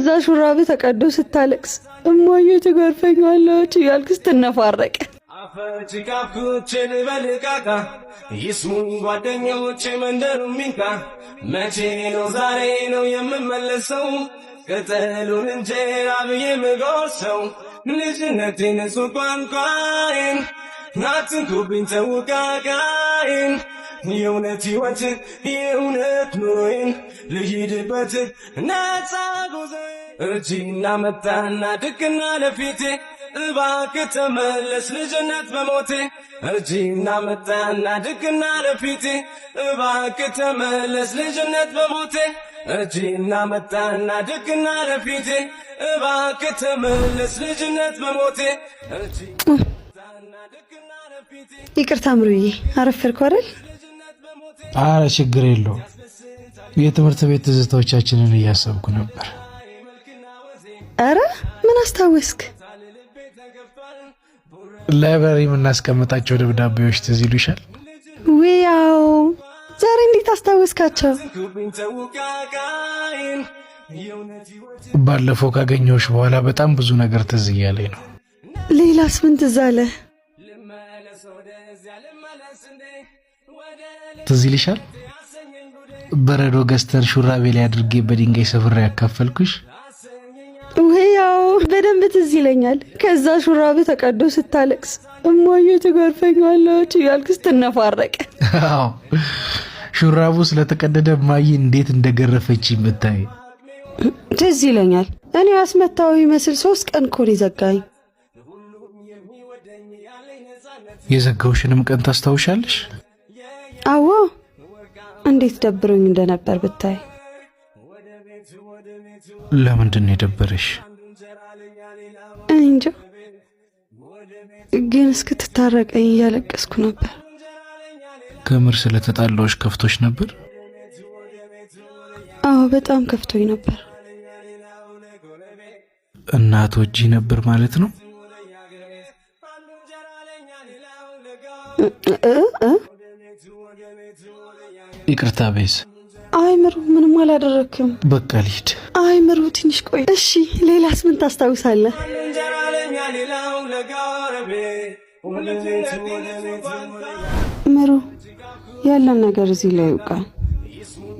ከዛ ሹራብ ተቀዶ ስታለቅስ እማዬ ትገርፈኛለች እያልክ ስትነፋረቅ። አፈጭቃ ኩቼ ልበልቃቃ ይስሙኝ ጓደኞቼ መንደሩ ሚንካ መቼ ነው ዛሬ ነው የምመለሰው ቅጠሉን እንጀራ ብዬ ምጎርሰው ልጅነቴ ንጹህ ቋንቋዬን አትንኩብኝ ተውቃቃዬን የእውነት ሕይወት የእውነት ኑሮዬን ልሂድበት ነፃ ጉዞዬ እርጂና መጣና ድቅና ለፊቴ እባክህ ተመለስ ልጅነት በሞቴ እርጂና መጣና ድቅና ለፊቴ እባክህ ተመለስ ልጅነት በሞቴ እርጂና መጣና ድቅና ለፊቴ እባክህ ተመለስ ልጅነት በሞቴ እርጂና ድቅና ለፊቴ። ይቅርታ ምሩዬ፣ አረፈድኩ አይደል? አረ ችግር የለውም። የትምህርት ቤት ትዝታዎቻችንን እያሰብኩ ነበር። አረ ምን አስታወስክ? Library የምናስቀምጣቸው ደብዳቤዎች ትዝ ይሉሻል? ውያው ዛሬ እንዴት አስታወስካቸው? ባለፈው ካገኘሁሽ በኋላ በጣም ብዙ ነገር ትዝ እያለኝ ነው። ሌላስ ምን ትዝ አለ? ትዝ ይልሻል? በረዶ ገዝተን ሹራቤ ላይ አድርጌ በድንጋይ ሰብሬ ያካፈልኩሽ። ውያው በደንብ ትዝ ይለኛል። ከዛ ሹራብ ተቀዶ ስታለቅስ እማዬ ትገርፈኛለች እያልክ ስትነፋረቅ። አዎ፣ ሹራቡ ስለተቀደደ እማዬ እንዴት እንደገረፈች ብታይ። ትዝ ይለኛል። እኔ ያስመታው ይመስል 3 ቀን እኮ ነው የዘጋኝ። የዘጋውሽንም ቀን ታስታውሻለሽ? አዎ፣ እንዴት ደብሮኝ እንደነበር ብታይ። ለምንድን ነው የደበረሽ? እኔ እንጃ፣ ግን እስክትታረቀኝ እያለቀስኩ ነበር። ከምር ስለተጣላሁሽ ከፍቶሽ ነበር? አዎ፣ በጣም ከፍቶኝ ነበር። እና ትወጂ ነበር ማለት ነው? እ እ ይቅርታ ቤዝ። አይ ምሩ፣ ምንም አላደረክም። በቃ ልሂድ። አይ ምሩ፣ ትንሽ ቆይ። እሺ፣ ሌላስ ምን ታስታውሳለህ? ምሩ፣ ያለን ነገር እዚህ ላይ ይውቃል።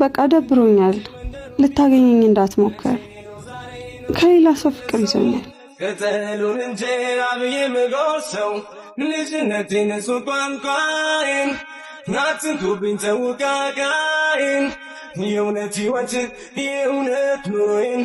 በቃ ደብሮኛል። ልታገኘኝ እንዳትሞክር። ከሌላ ሰው ፍቅር ይዞኛል። ቅጠሉን እንጀራ ብዬ ምጎርሰው ልጅነቴ ንጹህ ቋንቋዬን አትንኩብኝ ተውቃቃዬን የእውነት ሕይወት የእውነት ኑሮዬን።